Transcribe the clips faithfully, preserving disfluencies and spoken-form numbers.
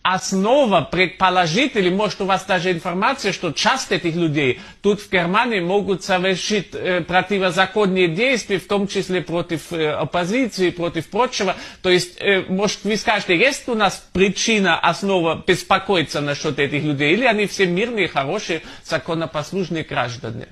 основа предположить, или может у вас даже информация, что часть этих людей тут в Германии могут совершить э, противозаконные действия, в том числе против э, оппозиции, против прочего. То есть, э, может, вы скажете, есть у нас причина, основа беспокоиться насчет этих людей, или они все мирные, хорошие, законопослушные граждане?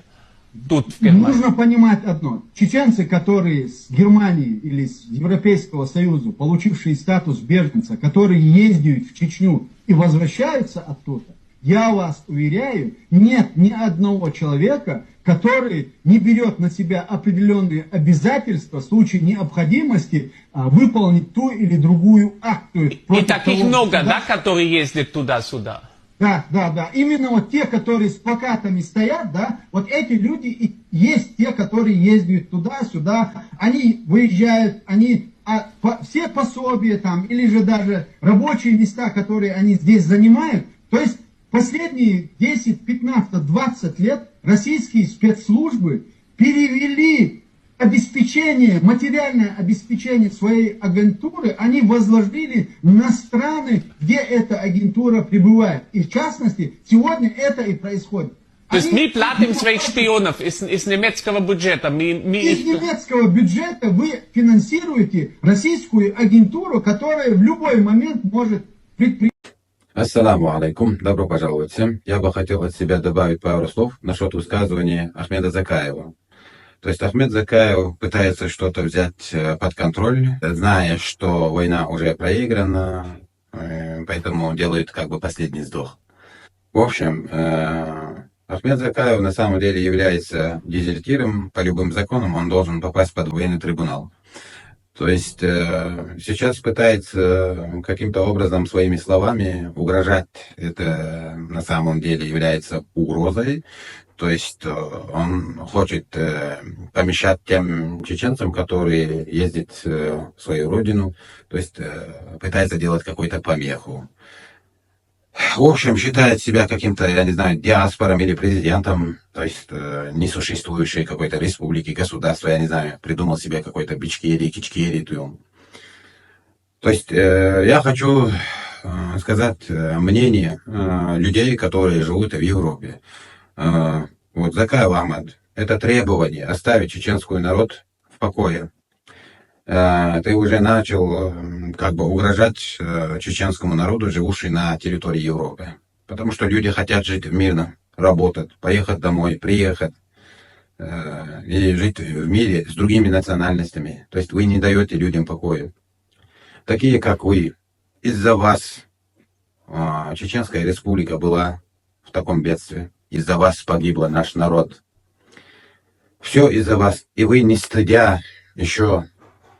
Тут, в Германии. Нужно понимать одно. Чеченцы, которые с Германии или с Европейского Союза, получившие статус беженца, которые ездят в Чечню и возвращаются оттуда, я вас уверяю, нет ни одного человека, который не берет на себя определенные обязательства в случае необходимости а, выполнить ту или другую акцию. И таких много, да, которые ездят туда-сюда? Да, да, да. Именно вот те, которые с плакатами стоят, да, вот эти люди и есть те, которые ездят туда-сюда. Они выезжают, они а, по, все пособия там, или же даже рабочие места, которые они здесь занимают. То есть последние десять, пятнадцать, двадцать лет российские спецслужбы перевели обеспечение, материальное обеспечение своей агентуры они возложили на страны, где эта агентура пребывает. И в частности, сегодня это и происходит. То есть мы платим своих шпионов из, из немецкого бюджета. Мы, мы из их... немецкого бюджета вы финансируете российскую агентуру, которая в любой момент может предпринять. Ассаламу алейкум, добро пожаловать всем. Я бы хотел от себя добавить пару слов насчет высказывания Ахмеда Закаева. То есть Ахмед Закаев пытается что-то взять э, под контроль, зная, что война уже проиграна, э, поэтому делает как бы последний сдох. В общем, э, Ахмед Закаев на самом деле является дезертиром. По любым законам он должен попасть под военный трибунал. То есть э, сейчас пытается каким-то образом своими словами угрожать. Это на самом деле является угрозой. То есть э, он хочет э, помешать тем чеченцам, которые ездят э, в свою родину, то есть э, пытается делать какую-то помеху. В общем, считает себя каким-то, я не знаю, диаспором или президентом, то есть э, несуществующей какой-то республики, государства, я не знаю, придумал себе какой-то бичкери, кичкери, то есть э, я хочу э, сказать э, мнение э, людей, которые живут в Европе. Э, вот Закаев Ахмад, это требование оставить чеченскую народ в покое. Э, ты уже начал э, как бы угрожать э, чеченскому народу, живущий на территории Европы. Потому что люди хотят жить мирно, работать, поехать домой, приехать э, и жить в мире с другими национальностями. То есть вы не даете людям покоя. Такие, как вы, из-за вас а, Чеченская республика была в таком бедствии. Из-за вас погибла наш народ. Все из-за вас. И вы, не стыдя, еще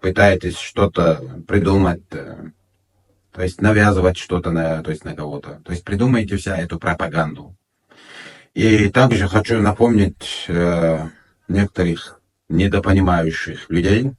пытаетесь что-то придумать, э, то есть навязывать что-то на, то есть на кого-то. То есть придумаете вся эту пропаганду. И также хочу напомнить э, некоторых недопонимающих людей,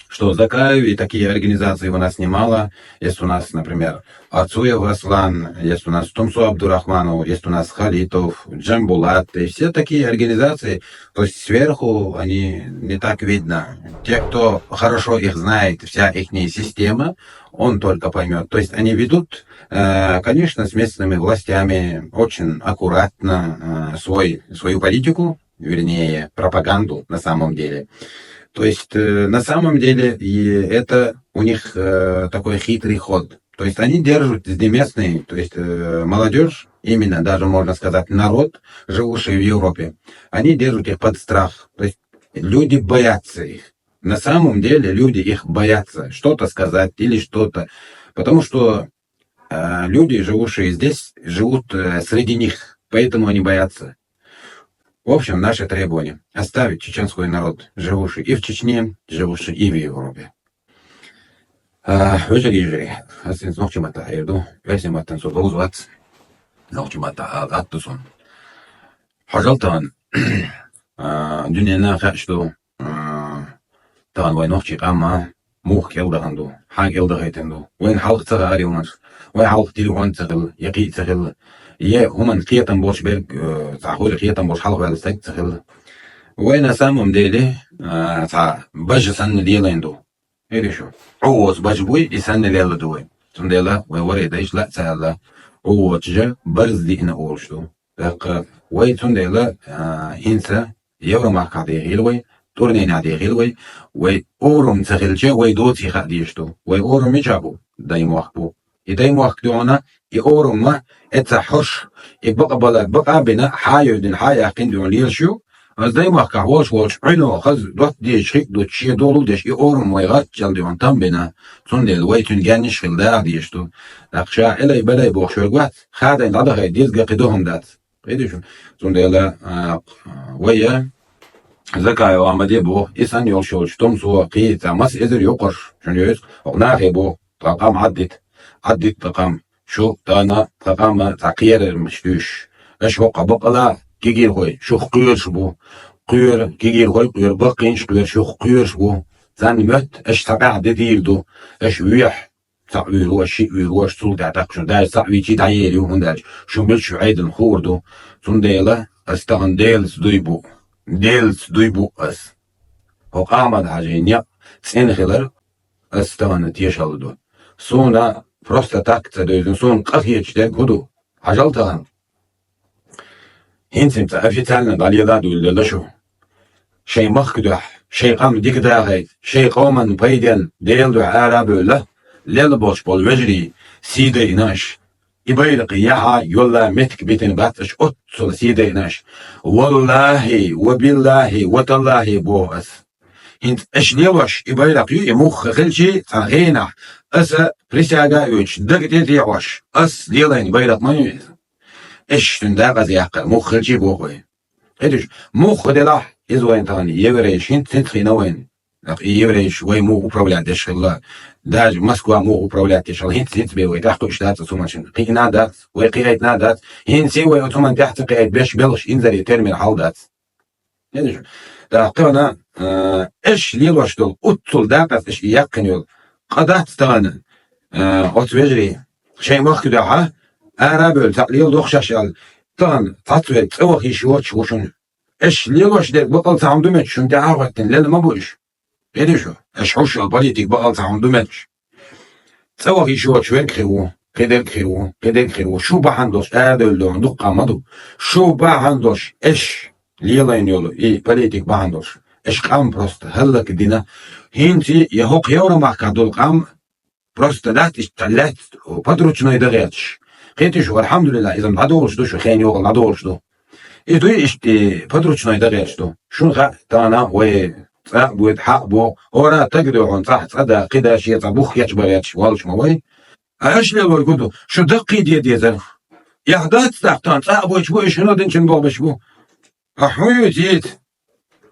что Закаев и такие организации у нас немало. Есть у нас, например, Ацуев Аслан, есть у нас Тумсу Абдурахманов, есть у нас Халитов, Джамбулат. И все такие организации, то есть сверху они не так видно. Те, кто хорошо их знает, вся их система, он только поймет. То есть они ведут, э, конечно, с местными властями очень аккуратно э, свой, свою политику, вернее, пропаганду на самом деле. То есть э, на самом деле и это у них э, такой хитрый ход. То есть они держат здесь местные, то есть э, молодежь, именно даже можно сказать народ, живущий в Европе, они держат их под страх. То есть люди боятся их. На самом деле люди их боятся что-то сказать или что-то. Потому что э, люди, живущие здесь, живут э, среди них, поэтому они боятся. В общем, наше требование оставить чеченский народ, живущий и в Чечне, живущий и в Европе. Өжеги жери, асин нохчи мата хайрду, весим маттан со боуз вац, нохчи мата атту сон. Хожалтан, дюнена хачду, таган вай нохчи къама, мух кел даханду, хьа кел дахайтанду. Вайн халкъ цагъа арилмаш, вай халкъ телефон цагъил, яхи цагъил. Е хуман киятан бош берг, цагъ хули киятан бош халкъ вал саг цагъил. Вай на самом деле, ца бажа сан лелайнду. Или шо? Оос бажа буй, и сан леладу вай. Цундела вай варе дайш ла ца аьлла, Ӏу воча барз диъна олуш ду. ТӀаккха вай цундела, а, хӀинца Евромахкахь дехийла вай, турненехь дехийла вай, вай орум ца хилча, вай доций хаа дезаш ду. Вай орум мичахь бу? Даймохк бу. И даймохк дуьхьана, и орум ма, эццахь хьош, и бакъа бала, бакъа а бина, хьа а йоьдина, хьа а яьккхина дуьхьана лелаш ю. Аса даймохкахь волуш волчу Ӏуьно хаза дотта дезаш хи а дуттуш, шен догӀу деш, и орум вай гӀаттачалла дуьхьана там бина, цундела вай цуьнан гаьннаш а хила даха дезаш ду. ТӀаккха ша элай-белай бохуш верг вац, хадайн дӀадахайта деза, кхин ду хӀума дац. Кхидиш? Цундела, а, вай я, Закаев Ахьмаде боху, и санна йолуш йолчу тумсо кхин цхьа маса эзар йоккхуш, шуна йоьцу, хӀокху нахе боху, тхан къам Ӏаддита, Ӏаддита тхан къам, шу тахана тхан къам цхьа кхерармаш дуьйш. Аша хӀокху бакъала кигирхой, шух кхоьруш бу. Кхоьру, кигирхой кхоьру, баккхийнаш кхоьру, шух кхоьруш бу. Царна моьтту, аша цхьа къаьхьа де дийр ду, аша вехьа. Цхьаъ вуьйр ву, шиъ вуьйр ву, аша цул тӀаьхьа тӀаккха шуна даьржа цхьаъ вийчий дӀаер ю, хӀунда аьлча шу муьлш шу Ӏедал хуур ду. Цундела ас тахана Делаца дуй бу. Делаца дуй бу ас. ХӀокху Ахьмад-Хьаьжин некъ цӀена хилар ас тахана тешалла ду. Суна просто так ца девзина, суна къа хеташ дерг хӀун ду? Хьажал тахана. ХӀинца-м цкъа официально дӀалела а дуьйладелла шу. Шайн махка дуьхьа, шайн къам дика дахийта, шайн къоман пайденна Делан дуьхьа ара а бевлла, лелла болуш болу вежарий, сий дайина аша. И байракх яхьа йолла меттиг битина бац аша, оццул сий дайина аша. Валлахьи, ва биллахьи, ва таллахьи боху ас. ХӀинца аша лелош и байракх ю, и муха хилчий, цхьана хенахь аса присяга а оьцуш, дага тӀе а техьош, ас лелайна байракх ма ю иза. Аша шуна дакъаза яккхар муха хилчий боху вай. Кхидиш, муха делахь, иза вайн тахана еврейш хӀинца, хӀинца хиъна вайна. ТӀаккха и еврейш вай муха управлять деш хилла, даже Москва муха управлять деш хилла, хӀинца, хӀинца бен вай тӀаьхьа кхуьуш дац оцу хӀуманна. Кхиъна дац, вай кхиайтина дац, хӀинца вай оцу хӀуманна тӀаьхьа ца кхиайта беш белхаш инзаре термина хьал дац. Кхидиш, тӀаккха тахана, а, аша лелош долу, оццул дакъаза аша и яьккхина йолу къа дац тахана, а, оцу вежарий, шайн махка дуьхьа, ара а бевлла, цхьаъ леладо-кх шаьш аьлла, тахана цхьацца верг цӀа ваха йиш йоцуш ву шуна. Аша лелош дерг бакъал цхьа хӀума ду моьттуш, шуна тӀаьхьа а хӀоьттина лелла ма бу уьш. Кхидиш, аша хьуш йолу политика бакъал цхьа хӀума ду моьттуш. ЦӀа ваха йиш йоцуш верг хир ву, кхидерг хир ву, кхидерг хир ву. Шу бахьана долуш арадевлла дуккха ма ду. Шу бахьана долуш аша лелайна йолу и политика бахьана долуш. Аша къам просто хӀаллакдина. ХӀинца я хӀокху Евромахкахь долу къам просто дац иштта лаьцна подручной дан гӀерташ. Кхетий шу, алхьамдулиллахь, иза-м дӀадолуш ду шу, хен йогӀал дӀадолуш ду. И дуй иштта подручной дан гӀерташ ду. Шуна хаьа, тахана вай цӀа а буьйцу, хьаъ бу, хӀора таг а дуьхьал цӀахь цӀа да, кхин да шен цӀа бух кечбан гӀерташ воллуш ма вай. А аша лелориг хӀун ду? Шу даккхий де дезара. Эхь дац тӀаккха тахана цӀа а буьйцуш бу, и шино динчун бохбеш бу. А хьуьнца йийца.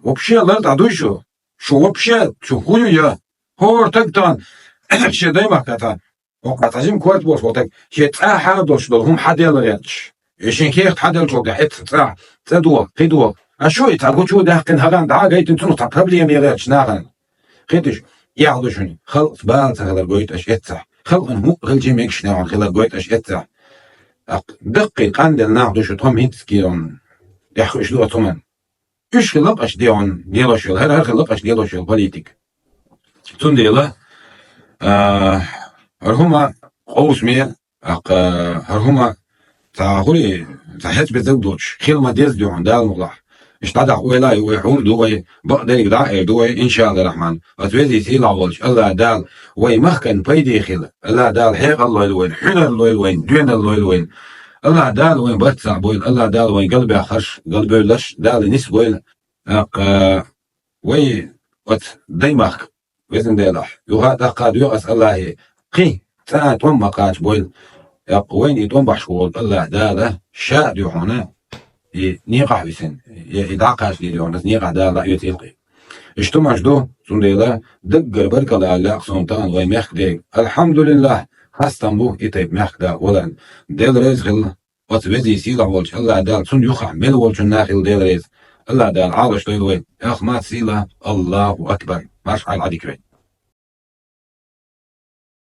Вообще лар дӀадуй шу? Шу вообще, шу хӀун ю я? ХӀора таг тахана, шен даймахка тахана. ХӀокху цхьа жима корта болуш волу таг, шен цӀа хьара долуш долу хӀума хьаделла гӀерташ. И шен кехат хьаделлачул тӀаьхьа эццахь цӀа, цӀа догӀу, кхин догӀу. А шу и цхьа гучу даьккхина хӀагӀан дӀа а гайтина цунах цхьа проблема ян гӀерташ нахана. Кхетий шу, эхь ду шуна, халкъаца бала ца хилар гойту аша эццахь. Халкъана мукъа хилчий мегаш нехьана хилар гойту аша эццахь. ТӀаккха даккхий къанделла нах ду шу, тхо-м хӀинцца кийрана. ТӀаьхьа хууш ду оцу хӀуманна. Уьш хила-кх аша дегӀана лелош йолу, хӀара, хӀара хила-кх аша лелош йолу политика. Цундела, а, хӀара хӀума къовсаме, тӀаккха хӀара хӀума цхьа хуьлий, цхьа хьецбе даг доцуш, хила ма деза дуьхьал, Дала мукъалахь. Иштта дӀадахьа ойла а ю вай, хьур ду вай, бакъдерг дӀа а эр ду вай, иншааллахь рахьман. Оцу везий сийлахь волчу АллахӀ Дала вай махкана пайде хила, АллахӀ Дала хьекъал лойла вайна, хьуьнар лойла вайна, доьналла лойла вайна. АллахӀ Дала вайн барт схьабойла, АллахӀ Дала вайн галбаьхарш, галбевлларш Дала нисбойла. ТӀаккха вай оцу даймахка, везан Делахь, юха а даккха доьху аса АллахӀе, кхин цкъа а тӀом ма кхачабойла. ТӀаккха вайна и тӀом бахьаш волу АллахӀ Дала ша а дуьхьал и некъахь висина, я и дӀакхачадийр йогӀу аса некъахь Дала дӀаоьцийла-кх и. Иштта хӀуманаш ду, цундела даггара баркалла ала лаьа-кх суна тахана вайн мехкан дега. АлхьамдулиллахӀ, хастам бу и тайпа мехкан да валарна. Дела реза хила оцу везий сийлахь волчу АллахӀ Дала, цунна юххехь мел волчунна а хила Дела реза. АллахӀ Дала Ӏалаш дойла вай. Ахмат сила, Аллаху акбар. Марш Ӏайла Ӏадика вай.